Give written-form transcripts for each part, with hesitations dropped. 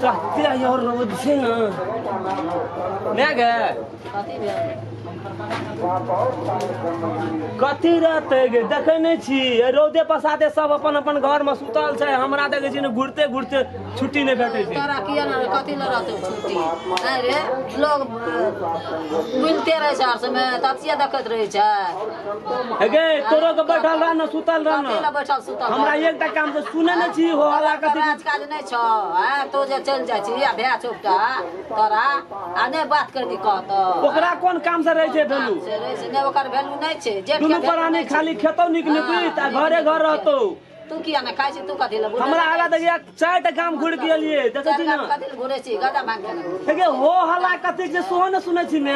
कते यार रौद छै ने नहि गे। कथी भेल? कथी रहतै गे, देखै नहि छी एहि रौदे पसादे सब अपन अपन घर मे सुतल छै। हमरा देखै छी ने घुरते घुरते छुट्टी नहि भेटै छै। तोरा किया ने कथी लए रहतौ छुट्टी? आँय रे, लोग बुलिते रहै छै हर समय, तथिए देखैत रहै छै। हे गे, तोरो के बैठल रह ने, सुतल रह ने। कथी लए बैठल सुतल हमरा रहतौ? एकटा काम से सुनै नहि छी हो हल्ला कथी। राज काज नहि छौ? आँय, तू जे चलि जाइ छी आ भए छौ एकटा तोरा आ नहि बात करबी कहतौ। ओकरा कोन काम से रहै छै वैल्यू? से रहै छै नहि, ओकर वैल्यू नहि छै जेठ के दुनू वैल्यू प्राणी नहि छै। खाली खेतौ नीक निकुत आ घरे घर रहतौ। तू किया नहि खाइ छी? तू कथी लए बुझल? हमरा आगा देखिया चारि टा गाम घुरि के एलियै, देखै छी चारि ने गाम कथी लए घुरै छी? गदा भांग के ने। हे गे, हो हल्ला कथी छै सेहो ने सुनै छी ने।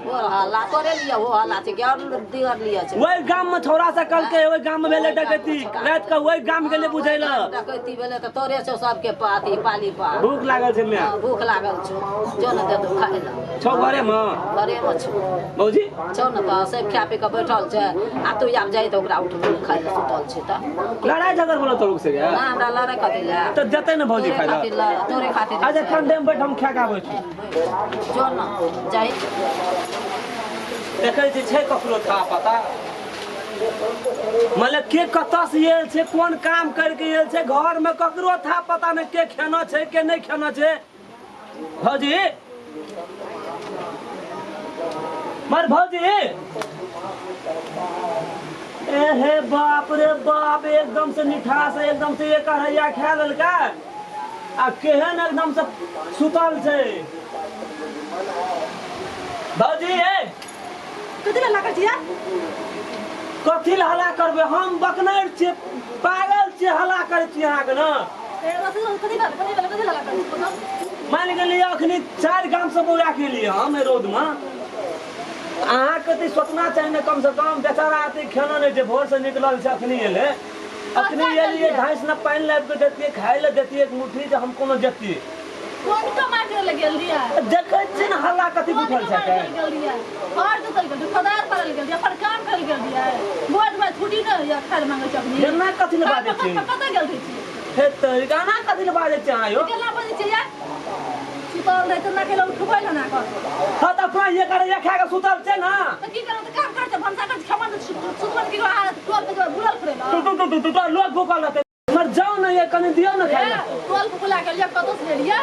हो हल्ला तोरे लिए हो हल्ला छै कि और दिगर लिए छै? ओहि गाम में छौड़ा से कहलकै ओहि गाम में भेलै डकैती राति के, ओहि गाम गेलै बुझै लए। डकैती भेलै तऽ तोरे छौ सबके अथी पाली पा। भूख लागल छै माय। हँ, भूख लागल छौ, जो ने देतौ खाय लए। छौ घरे में? घरे मे छौ। भौजी छौ ने तऽ सब खा पी कऽ बैठल छै आ तू आब जाइ तऽ ओकरा उठबो ने खाय लए, सुतल छै तऽ। लड़ाई झगड़ बोलो तोर से गे? ना, हमरा लड़ै कथी लए? तऽ देतै ने भौजी तोरे खाय लए। खातिर लए, तोरे खातिर। अच्छा, ठंडे में बैठ, हम खा के आबै छी। जो ने जाइ। देखै छी छै ककरो था पता, मतलब के कतऽ से आयल छै, कोन काम करके आयल छै, घर में ककरो था पता नहि, के खेना छै के नहि खेना छै। भौजी मर भौजी, एहे बाप रे बाप, एकदम से निठास, एकदम से एक अढ़ैया खा लेलकै आ केहन एकदम से सुतल छै। भौजी ए। कथी लए लागल छियै? कथी लए हल्ला करबै? हम बकनैर छियै, पागल छियै, हल्ला करै छी अहाँके ने? ए, कथी कथी भेल? कथी भेल? कथी लए लागल छी? मानि गेलियै अखनी चारि गाम से बौआ के लिए हम एहि रौद में, अहाँके तऽ सोचना चाही ने कम से कम। बेचारा एते खेना नहि छै, भोर से निकलल छै, अखनी एलै, अखनी एलियै। घास ने पानि लाबि कऽ देतियै, खाय लए देतियै एक मुट्ठी, जे हम कोनो जतियै। कोन कमाइ करे लए गेल रहियै? देखै छियै ने हल्ला कथी कोन उठल छै। कमाइ करे गेल रहियै? हर जोतल गेल रहियै, कोदारि पारल गेल रहियै, अपन काम करे गेल रहियै। भोज में छुट्टी नहि होइया, खाय लए मांगै छै अखनी। एना कथी लए बाजै छी? कतऽ गेल रहै छी? हे तऽ गाना कथी लए बाजै छी अहाँ यौ? केना बजै छै यार? सुतल रहै तऽ ना केला उठबै लए ना कर। हँ तऽ अपना ये करे ये खा कऽ सुतल छै ने। तऽ की करब? तऽ काम करै छै, भनसा करै छै, खेमा दै छै, सुतबै की आ टोल पे जेबै बुलल फिरै लए? Two two two two two, लोक भूखल रहतै मर जाउ ने, ये कनि दियौ ने खाय लए। टोल पे बुला गेलियै, कतौ से लेलियै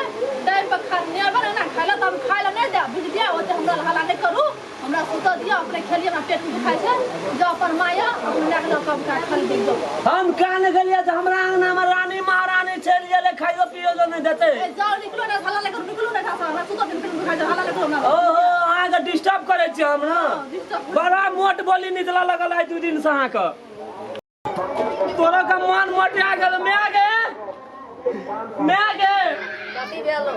टाइम पर खा नहि आबै ने खाय लए, तऽ हम खाय लए नहि देब, बुझलियै? ओते हमरा हल्ला नहि करू, हमरा सुतऽ दिअ, अपने खेलियै, हमरा पेट दुखाइ छै। जाउ अपन माय अपने लए कऽ कब खा खाली देख जाउ। हम कहाँ ने गेलियै जे हमरा अंगना में रानी महारानी चलि गेलै, खाइयो पियो लए नहि देतै। ए, जाउ, निकलो ने, हल्ला नहि करू, निकलू ने एहिठामसँ, हमरा सुतऽ दियौ, पेट दुखाइ छै, हल्ला नहि करू हमरा। ओहो, अहाँके डिस्टर्ब करै छी हम ने? डिस्टर्ब। बड़ा मोट बोली निकलऽ लगल आइ 2 दिन से अहाँके। तोरा का मन मोटिया गेल। मैं गे, मैं गे। कथी भेलो?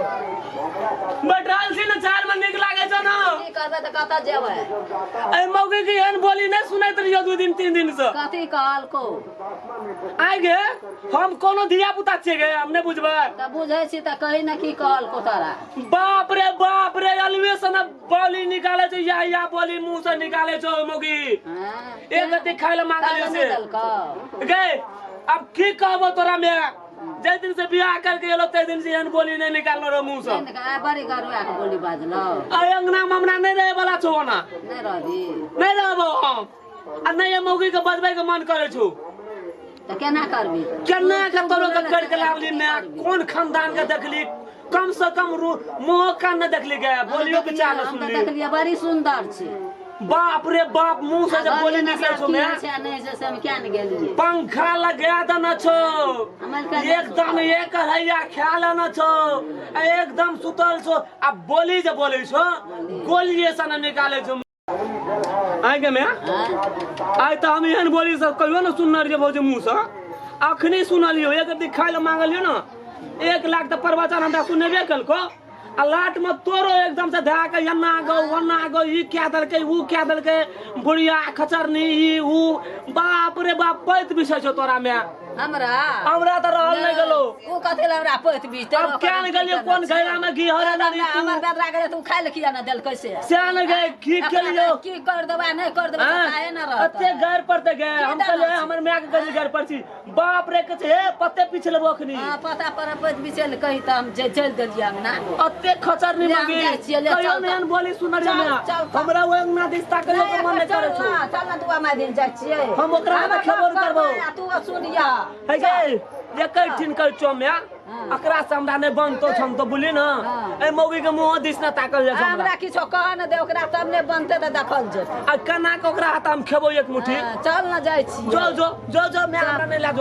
बैठल छी ने चार में, नीक लागै छौ ने? की करबै तऽ कतऽ जेबै? एहि मौगी के एहन बोली नहि सुनैत रहियो 2 दिन 3 दिन से। कथी कहलको? आइ गे, हम कोनो धिया पुता छियै गे, हम नहि बुझबै? तऽ बुझै छी तऽ कही ने, की कहलको तोरा? बाप रे बाप रे, अलवे से ने बोली निकाले छै, या या बोली मुंह से निकाले छौ मौगी। हँ? एक गति खाय ले मांगलियो खाय लए से नहि देलकौ? गे, अब की कहबो तोरा में, जाहि दिन से बियाह करके एलो ताहि दिन से एहन बोली नहीं निकाललो रहो मुंह से। नहि निकाल, आइ बड़ी गरुआ के बोली बाजलौ। आइ अंगना में हमरा नहीं रहे वाला छौ ओना। नहि रहबी? नहीं रहबो हम आ नहीं ये मौगी के बजबै के मन करे छौ। तऽ केना करबी? केना के तोरो के कर के लावली मैं, कोन खानदान के देखली, कम से कम मुँह कान नहीं देखली गे, बोलियो के चाह न हम तऽ सुनली। देखलियै, बड़ी सुन्दर छै। बाप रे बाप, मुंह से जब बोली निकले छौ की मैं छै आ नहि छै से हम किया ने गेलियै? पंखा लगा देने छौ। हमरा कहै एकदम एक अढ़ैया खा लेने छौ आ एकदम सुतल छौ आ बोली जे बोलै छौ गोलिये से ने निकालै छौ। आइ गे मैं, आइ तऽ हम एहन बोली सब कहियो ने सुनने रहियै भौजी मुँह से, अखनी सुनलियौ। एक रत्ती खाय लए मांगलियौ ने, 1 लाख तऽ प्रवचन हमरा सुनेबे केलको आ लाट में तोरो एकदम से धए के एन्ना गो ओन्ना गो, ई क्या देलकै, ऊ क्या देलकै, बुढ़िया खचरनी, ई ऊ, बाप। बाप रे बाप, पैत बिछै छौ तोरा में। हमरा हमरा तऽ रहल नहि गेलो। ओ कथी लए हमरा पैत बिछतै? अब क्या ने गेलियै कोन घैला में घी हरे दानी तू। हमर बेदरा गेलै तऽ ओ खाय लए किया ने देलकै से? से ने गए घी अपना केलियो। की कर देबै नहि कर देबै हाँ? काहे न रहतै? अते गैर पड़ते गए की हम दाना कहलियै छै? हमर माय के कहलियै गैर पर छी। बाप रे, कहै छै हे पत्ते पीछे लेबो अखनी। हाँ, पता पर पैत बिछै लए कही तऽ हम जे चलि देलियै अंगना। अते खचर नहीं ले, हम मगी जाइ छियै, ले, कहियो चल, नहीं चल। बोली सुनर चल, में। चल, चल। हमरा ओ अंगना दिस ताकैयो के मन नहीं चल करै छौ। ना, चल ना, दुआ माय दिन जाइ छियै। हम ओकरा हमर हाथ खेबो बाप करबौ। करबै आ तू सुनिया। है गे, एकै ठिन कहै छौ माय, हाँ। एकरा से हमरा नहि बनतो छम तो बुझली न। हाँ। ए मौगी के मुँह दिस न ताकल जाइ छौ हमरा। हमरा किछो कह न दे ओकरा, तब ने बनतै तऽ देखल जेतै। आ केना के ओकरा हाथ हम खेबौ एक मुट्ठी। हाँ, चल न जाइ छियै। जो जो जो जो माय, हमरा नहि लागो।